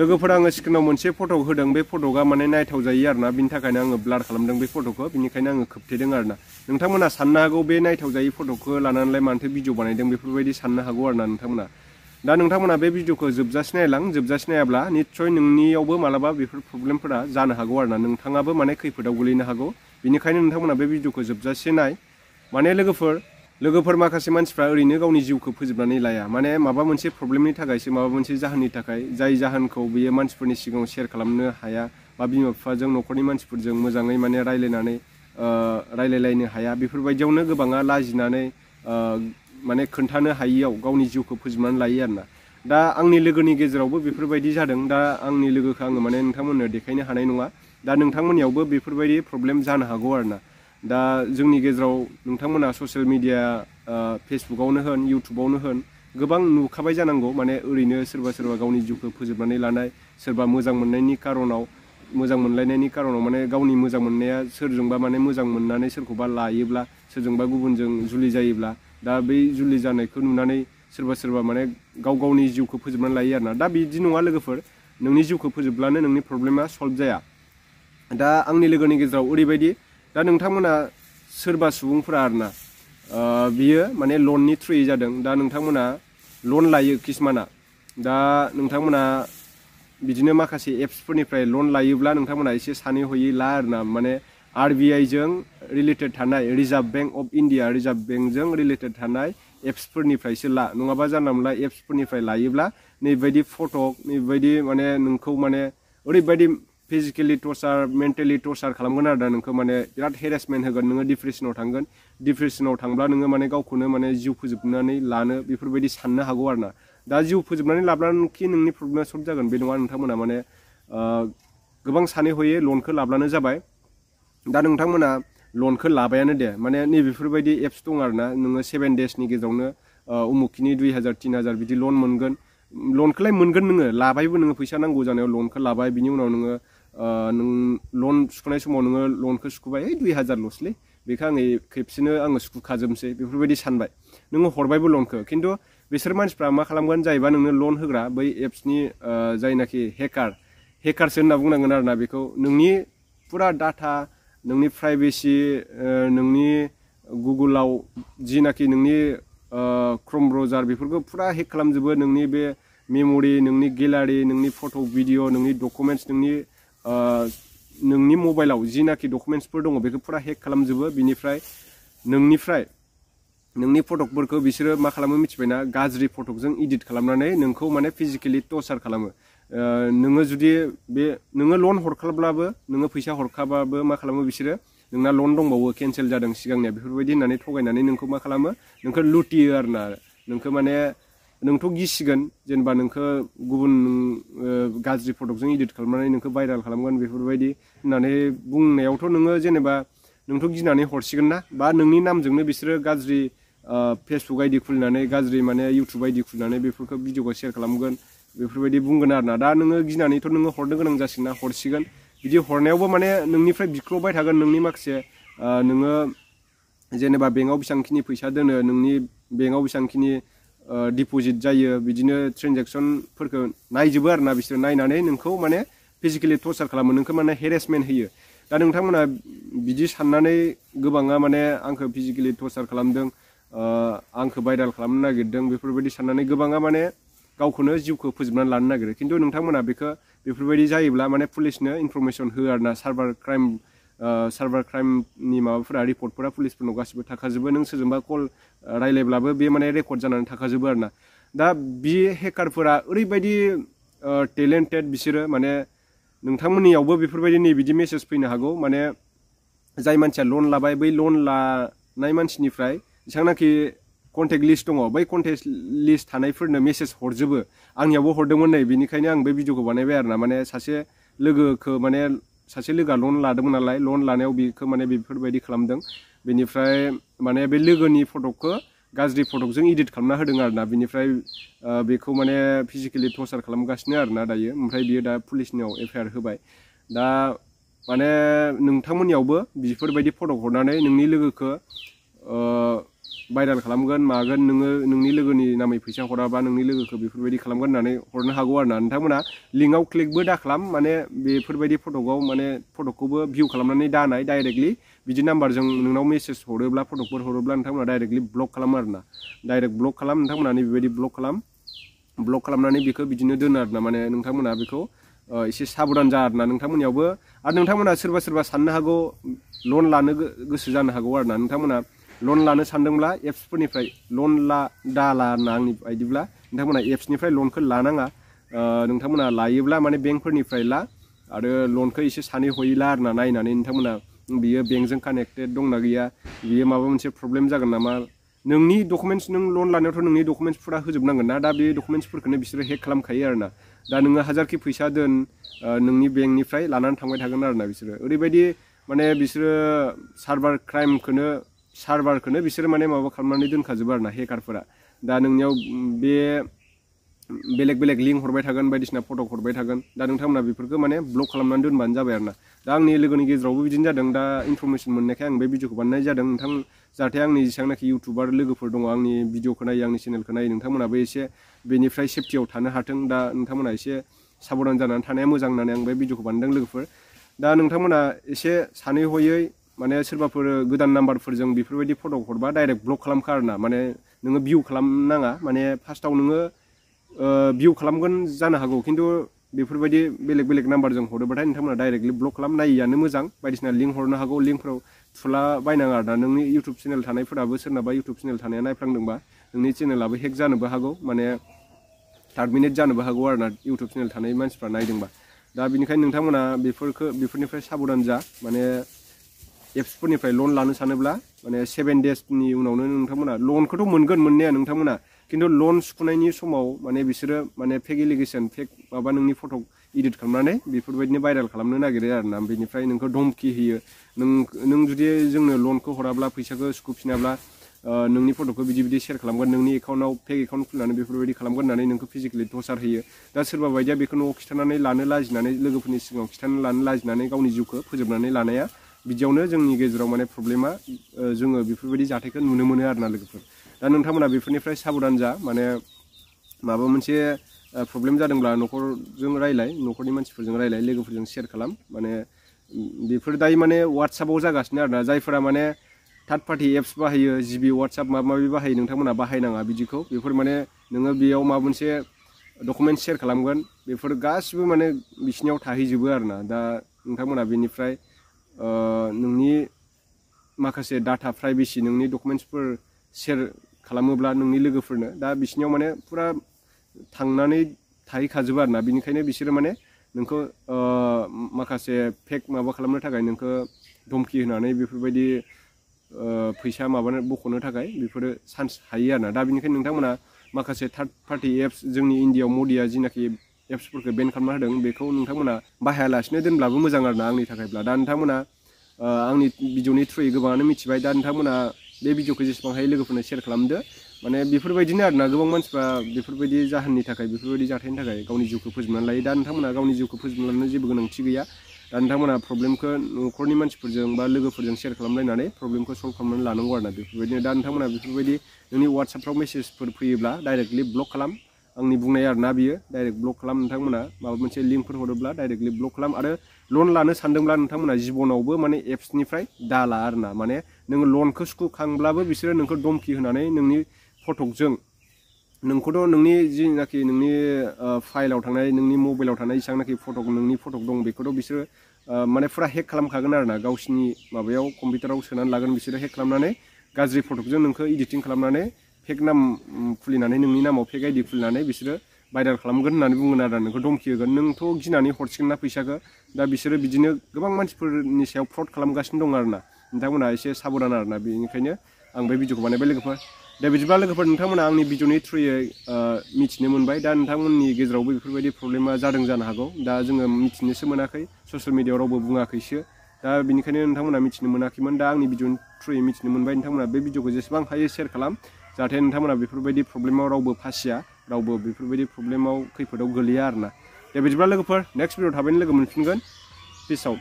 लोगोफोरा आङो स्क्रिनाव मोनसे फट' होदों बे फट'आ माने नायथाव जायो आरोना बिनि थाखायनो आङो ब्लार खालामदों बे फट'खौ बिनिखायनो आङो खोबथेदों आरोना नोंथांमोना साननो हागौ बे नायथाव जायै फट'खौ लानानैलाय मानोथो भिडिअ बानायदों बेफोरबायदि साननो हागौ आरोना नोंथांमोना दा नोंथांमोना बे भिडिअखौ जोबजासे नायलां जोबजासे नायाब्ला निस्सय नोंनियावबो मालाबा बेफोर प्रब्लेमफोरा जानो हागौ आरोना नोंथाङाबो माने खैफोदाव गोलैनो हागौ बिनिखायनो नोंथांमोना बे भिडिअखौ जोबजासे नाय माने लोगोफोर माखासे मानसिफ्रा ओरैनो गावनि जिउखौ फोजोबनानै लाया माने माबा मोनसे प्रब्लेमनि थाखायसो माबा मोनसे जाहोननि थाखाय जाय जाहोनखौ बियो मानसिफोरनि सिगाङाव शेयार खालामनो हाया बा बिमा बिफाजों न'खरनि मानसिफोरजों मोजाङै माने रायलायलायनो हाया बेफोरबायदियावनो गोबाङा लाजिनानै माने खोन्थानो हायियाव गावनि जिउखौ फोजोबनानै लायो आरोना दा आंनि लोगोनि गेजेरावबो बेफोरबायदि जादों दा आंनि लोगोखौ आङो माने नोंथांमोननो देखायनो हानाय नङा दा नोंथांमोननियावबो बेफोरबायदि प्रब्लेम जानो हागौ आरोना दा जोंनि गेजेराव नोंथांमोना ससियेल मिडिया फेसबुकआवनो होन इउटुबावनो होन गोबां नुखाबाय जानांगौ माने ओरैनो सोरबा गावनि जिउखौ फोजोबनानै लानाय सोरबा मोजां मोनलायनायनि खारनाव माने गावनि मोजां मोननाया सोरजोंबा माने मोजां मोननानै सोरखौबा लायोब्ला सोरजोंबा गुबुनजों जुलि जायोब्ला दा बै जुलि जानायखौ नुनानै सोरबा माने गावनि जिउखौ फोजोबनानै लायो आरोना दा बिदि नङा लोगोफोर नोंनि जिउखौ फोजोबब्लानो नोंनि प्रब्लेमा सल्भ जाया दा आंनि लोगोनि गेजेराव ओरैबायदि दा नोंथांमोना सोरबा सुबुंफोरा आरोना बियो माने लननि थ्रुयै जादों दा नोंथांमोना लन लायो किसुमाना दा नोंथांमोना बिदिनो माखासे एप्सफोरनिफ्राय लन लायोब्ला नोंथांमोना एसे सानै हयै ला आरोना माने RBI जों रिलेटेड थानाय reserve bank of India reserve बेंकजों रिलेटेड थानाय एप्सफोरनिफ्रायसो ला नङाबा जानला मोनला एप्सफोरनिफ्राय लायोब्ला नैबायदि फटक नैबायदि माने नोंखौ माने ओरैबायदि फिजिकेलि टर्चार मेन्टेलि टर्चार खालामगोन आरोना नोंखौ माने बिराद हेरेसमेन्ट होगोन नोङो डिप्रेसनाव थांगोन डिप्रेसनाव थांब्ला नोङो माने गावखौनो माने जिउ फोजोबनानै लानो बेफोरबायदि साननो हागौ आरोना दा जिउ फोजोबनानै लाब्लानोखि नोंनि प्रब्लेमा सल्भ जागोन बे नङा नोंथांमोना माने गोबां सानै हयै लनखौ लाब्लानो जाबाय दा नोंथांमोना लनखौ लाबायानो दे माने नैबेफोरबायदि एप्स दं आरोना नोङो 7 डेसनि गेजेरावनो उमुखिनि 2000 3000 बिदि लन मोनगोन लनखौलाय मोनगोन नोङो लाबायबो नोङो फैसा नांगौ जानायाव लनखौ लाबाय बिनि उनाव नोङो नों लन सुख'नाय समाव नोङो लनखौ सुख'बाय 2000 ल'सलै बेखौ खेबसेनो आङो सुख'खाजोबनोसै बेफोरबायदि सानबाय नोङो हरबायबो लनखौ खिन्थु बिसोर मानसिफ्रा मा खालामगोन जाहैबा नोंनो लन होग्रा बै एप्सनि जायनाखि हेकारसो होनना बुंनांगोन आरोना बेखौ नोंनि फुरा डाटा नोंनि प्राइभेसि नोंनि गुगोलाव जिनाखि नोंनि क्रोम ब्राउजार बेफोरखौ फुरा हेक खालामजोबो नोंनि बे मेम'रि नोंनि गेलारि नोंनि फट' भिडिअ नोंनि डकुमेन्टस नोंनि मबाइलाव जिनाखि डकुमेन्टसफोर दङ बेखौ फुरा हेक खालामजोबो बिनिफ्राय नोंनि फटकफोरखौ बिसोरो मा खालामो मिथिबायना गाज्रि फटकजों एडिट खालामनानै नोंखौ माने फिजिकेलि टर्चार खालामो नोङो जुदि नोङो लन हरखाब्लाबो नोङो फैसा हरखाबाबो मा खालामो बिसोरो नोंना लन दंबावो केन्सेल जादों सिगांनिया बेफोरबायदि होननानै थगायनानै नोंखौ मा खालामो नोंखौ लुटियो आरोना नोंखौ माने नोंथ' गिसिगोन जेनेबा नोंखौ गुबुन गाज्रि फटकजों एडिट खालामनानै नोंखौ भाइरेल खालामगोन बेफोरबायदि होननानै बुंनायावथ' नोङो जेनेबा नोंथ' गिनानै हरसिगोन ना बा नोंनि नामजोंनो बिसोरो गाज्रि फेसबुक आइडि खुलिनानै गाज्रि माने इउटुब आइडि खुलिनानै बेफोरखौ भिडिअखौ शेयार खालामगोन बेफोरबायदि बुंगोन आरोना दा नोङो गिनानैथ' नोङो हरनो गोनां जासिगोन ना हरसिगोन बिदि हरनायावबो माने नोंनिफ्राय बिख्ल'बाय थागोन नोंनि माखासे नोङो जेनेबा बेंकआव बेसेबांखिनि फैसा दोनो नोंनि बेंकआव बेसेबांखिनि डिप'जिट जायो बिदिनो ट्रेनजेक्सनफोरखौ नायजोबो आरोना बिसोर नायनानै नोंखौ माने फिजिकेलि टर्चार खालामो नोंखौ माने हेरेसमेन्ट होयो दा नोंथांमोना बिदि साननानै गोबाङा माने आंखौ फिजिकेलि टर्चार खालामदों आंखौ भाइरेल खालामनो नागिरदों बेफोरबायदि साननानै गोबाङा माने गावखौनो जिउखौ फोजोबनानै लानो नागिरो खिन्थु नोंथांमोना बेफोरबायदि जायोब्ला माने पुलिसनो इनफरमेसन होयो आरोना साइबार क्राइमनि माबाफोरा रिपर्टफोरा पुलिसफोरनाव गासिबो थाखाजोबो नों सोरजोंबा कल रायलायब्लाबो बे माने रेकर्ड जानानै थाखाजोबो आरोना दा बे हेकारफोरा ओरैबायदि टेलेन्टेड बिसोरो माने नोंथांमोननियावबो बेफोरबायदि नैबिदि मेसेज फैनो हागौ माने जाय मानसिया लन लाबाय बै लन लानाय मानसिनिफ्राय जेसेबांनाखि कन्टेक्ट लिस्ट दङ बै कन्टेक्ट लिस्ट थानायफोरनो मेसेज हरजोबो आंनियावबो हरदोंमोन नै बेनिखायनो आं बे भिडिअखौ बानायबाय आरोना माने सासे लोगोआ लन लादोंमोन नालाय लन लानायाव बेखौ माने बेफोरबायदि खालामदों बेनिफ्राय माने बे लोगोनि फटकखौ गाज्रि फटकजों एडिट खालामना होदों आरोना बिनिफ्राय बेखौ माने फिजिकेलि टर्चार खालामगासिनो आरोना दायो ओमफ्राय बियो दा पुलिसनियाव एफआइआर होबाय दा माने नोंथांमोननियावबो बेफोरबायदि फटक हरनानै नोंनि लोगोखौ भाइराल खालामगोन मागोन नोङो नोंनि लोगोनि नामै फैसा हराबा नोंनि लोगोखौ बेफोरबायदि खालामगोन होननानै हरनो हागौ आरो ना नोंथांमोना लिंकआव क्लिकबो दा खालाम माने बेफोरबायदि फटकआव माने फटकखौबो भिउ खालामनानै दानाय डाइरेक्टलि बिदि नाम्बारजों नोंनाव मेसेज हरोब्ला फटकफोर हरोब्ला नोंथांमोना डाइरेक्टलि ब्लक खालामो आरो ना डाइरेक्ट ब्लक खालाम नोंथांमोना बेबायदि ब्लक खालामनानै बेखौ बिदिनो दोनो आरो ना माने नोंथांमोना बेखौ एसे साबधान जा आरो ना नोंथांमोननियावबो आरो नोंथांमोना सोरबा साननो हागौ लन लानो गोसो जानो हागौ आरो ना नोंथांमोना लन लानो सानदोंब्ला एप्सफोरनिफ्राय लन दाला आरोना आंनि बायदिब्ला नोंथांमोना एप्सनिफ्राय लनखौ लानाङा नोंथांमोना लायोब्ला माने बेंकफोरनिफ्राय ला आरो लनखौ एसे सानै हयै ला आरोना नायनानै नोंथांमोना बियो बेंकजों कानेक्टेड दंना गैया बियो माबा मोनसे प्रब्लेम जागोन नामा नोंनि डकुमेन्ट्स नों लन लानायावथ' नोंनि डकुमेन्ट्सफोरा होजोबनांगोन ना दा बे डकुमेन्ट्सफोरखौनो बिसोरो हेक खालामखायो आरो ना दा नोङो हाजारखि फैसा दोन नोंनि बेंकनिफ्राय लानानै थांबाय थागोन आरो ना बिसोरो ओरैबायदि माने बिसोरो सार्भारखौनो बिसोरो माने माबा खालामनानै दोनखाजोबो आरो ना हेकारफोरा दा नोंनियाव बे बेलेग लिंक हरबाय थागोन बायदिसिना फटक हरबाय थागोन दा नोंथांमोना बेफोरखौ माने ब्लक खालामनानै दोनबानो जाबाय आरो ना दा आंनि लोगोनि गेजेरावबो बिदिनो जादों दा इनफरमेसन मोननायखाय आं बे भिडिअखौ बानायनाय जादों नोंथां जाहाथे आंनि जेसेबांनाखि इउटुबार लोगोफोर दङ आंनि भिडिअखौ नायो आंनि चेनेलखौ नायो नोंथांमोनाबो एसे बेनिफ्राय सेफटियाव थानो हाथों दा नोंथांमोना एसे साबधान जानानै थानाया मोजां होननानै आं बे भिडिअखौ बानायदों लोगोफोर दा नोंथांमोना एसे सानै हयै माने सोरबाफोर गोदान नाम्बारफोरजों बेफोरबायदि फटक हरबा डाइरेक्ट ब्लक खालामखा आरो ना माने नोङो भिउ खालामनाङा माने फार्स्टआव नोङो भिउ खालामगोन जानो हागौ खिन्थु बेफोरबायदि बेलेग नाम्बारजों हरोबाथाय नोंथांमोना डाइरेक्टलि ब्लक खालाम नायियानो मोजां बायदिसिना लिंक हरनो हागौ लिंकफोराव थुला बायनाङा आरो ना नोंनि इउटुब चेनेल थानायफोराबो सोरनाबा इउटुब चेनेल थानाया नायफ्लांदोंबा नोंनि चेनेलाबो हेक जानोबो हागौ माने टार्मिनेट जानोबो हागौ आरो ना इउटुब चेनेल थानाय मानसिफ्रा नायदोंबा दा बेनिखायनो नोंथांमोना बेफोरनिफ्राय साबधान जा माने एप्सफोरनिफ्राय लन लानो सानोब्ला माने 7 डेजनि उनावनो नोंथांमोना लनखौथ' मोनगोन मोननाया नोंथांमोना खिन्थु लन सुख'नायनि समाव माने बिसोरो माने फेक एलिगेसन फेक माबा नोंनि फट' इडिट खालामनानै बेफोरबायदिनो भाइरेल खालामनो नागिरो आरो ना बेनिफ्राय नोंखौ धमकि होयो नों जुदि जोंनो लनखौ हराब्ला फैसाखौ सुख'फिनाब्ला नोंनि फट'खौ बिदि शेयार खालामगोन नोंनि एकाउन्टआव फेक एकाउन्ट खुलिनानै बेफोरबायदि खालामगोन होननानै नोंखौ फिजिकेलि टर्चार होयो दा सोरबा बायदिया बेखौ न'आव खिन्थानानै लानो लाजिनानै लोगोफोरनि सिगाङाव खिन्थानानै लानो लाजिनानै गावनि जिउखौ फोजोबनानै लानाया बिदियावनो जोंनि गेजेराव माने प्रब्लेमा जोङो बेफोरबायदि जाथायखौ नुनो मोनो आरो ना लोगोफोर दा नोंथांमोना बेफोरनिफ्राय साबधान जा माने माबा मोनसे प्रब्लेम जादोंब्ला न'खरजों रायलाय न'खरनि मानसिफोरजों रायलाय लोगोफोरजों शेयार खालाम माने बेफोर दायो माने वाट्सएपआव जागासिनो आरो ना जायफोरा माने थार्ड पार्टि एप्स बाहायो जिबि वाट्सएप माबा माबि बाहायो नोंथांमोना बाहायनाङा बिदिखौ बेफोर माने नोङो बेयाव माबा मोनसे डकुमेन्ट शेयार खालामगोन बेफोर गासिबो माने बिसिनियाव थाहैजोबो आरो ना दा नोंथांमोना बेनिफ्राय नोंनि माखासे डाटा प्राइभेसि नोंनि डकुमेन्ट्सफोर शेयार खालामोब्ला नोंनि लोगोफोरनो दा बिसिनियाव माने फुरा थांनानै थाहैखाजोबो आरो ना बिनिखायनो बिसोरो माने नोंखौ माखासे फेक माबा खालामनो थाखाय नोंखौ धमकि होनानै बेफोरबायदि फैसा माबानो बख'नो थाखाय बेफोरो चान्स हायो आरो ना दा बेनिखायनो नोंथांमोना माखासे थार्ड पार्टि एप्स जोंनि इन्डियायाव मदिया जिनाखि एप्सफोरखौ बेन खालामना होदों बेखौ नोंथांमोना बाहायालासिनो दोनब्लाबो मोजां आरो ना आंनि थाखायब्ला दा नोंथांमोना आंनि भिडिअनि थ्रुयै गोबाङानो मिथिबाय दा नोंथांमोना बे भिडिअखौ जेसेबां हायो लोगोफोरनो शेयार खालामदो माने बेफोरबायदिनो आरो ना गोबां मानसिफ्रा बेफोरबायदि जाहोननि थाखाय बेफोरबायदि जाथायनि थाखाय गावनि जिउखौ फोजोबनानै लायो दा नोंथांमोना गावनि जिउखौ फोजोबनानै लानो जेबो गोनांथि गैया दा नोंथांमोना प्रब्लेमखौ न'खरनि मानसिफोरजों बा लोगोफोरजों शेयार खालामलायनानै प्रब्लेमखौ सल्भ खालामनानै लानांगौ आरो ना बेफोरबायदिनो दा नोंथांमोना बेफोरबायदि नोंनि वाट्सएपफ्राव मेसेजफोर फैयोब्ला डाइरेक्टलि ब्लक खालाम आंनि बुंनाय आरो ना बियो डाइरेक्ट ब्लक खालाम नोंथांमोना माबा मोनसे लिंकफोर हरोब्ला डाइरेक्टलि ब्लक खालाम आरो लन लानो सानदोंब्ला नोंथांमोना जिबनावबो माने एप्सनिफ्राय दाला आरो ना माने नोङो लनखौ सुख'खांब्लाबो बिसोरो नोंखौ धमकि होनानै नोंनि फटकजों नोंखौथ' नोंनि जिनाखि नोंनि फाइलाव थानाय नोंनि मबाइलाव थानाय जेसेबांनाखि नोंनि फटक दं बेखौथ' बिसोरो माने फुरा हेक खालामखागोन आरो ना गावसिनि माबायाव कम्पिउटाराव सोनानै लागोन बिसोरो हेक खालामनानै गाज्रि फटकजों नोंखौ इडिटिं खालामनानै फेक नाम खुलिनानै नोंनि नामाव फेक आइडि खुलिनानै बिसोरो भाइरेल खालामगोन होननानै बुंगोन आरो नोंखौ धमकि होगोन नोंथ' गिनानै हरसिगोन ना फैसाखौ दा बिसोरो बिदिनो गोबां मानसिफोरनि सायाव फ्रड खालामगासिनो दं आरो ना नोंथांमोना एसे साबधान आरो ना बेनिखायनो आं बे भिडिअखौ बानायबाय लोगोफोर दा बिदिब्ला लोगोफोर नोंथांमोना आंनि भिडिअनि थ्रुयै मिथिनो मोनबाय दा नोंथांमोननि गेजेरावबो बेफोरबायदि प्रब्लेमा जादों जानो हागौ दा जोङो मिथिनोसो मोनाखै ससियेल मिडियायाव रावबो बुङाखैसो दा बेनिखायनो नोंथांमोना मिथिनो मोनाखैमोन दा आंनि भिडिअनि थ्रुयै मिथिनो मोनबाय नोंथांमोना बे भिडिअखौ जेसेबां हायो शेयार खालाम जाहाथे नोंथांमोना बेफोरबायदि प्रब्लेमाव रावबो फासिया रावबो बेफोरबायदि प्रब्लेमाव खैफोदाव गोलैया आरो ना दे बिदिब्ला लोगोफोर नेक्स्ट भिडिअ थाबैनो लोगो मोनफिनगोन पिस आउट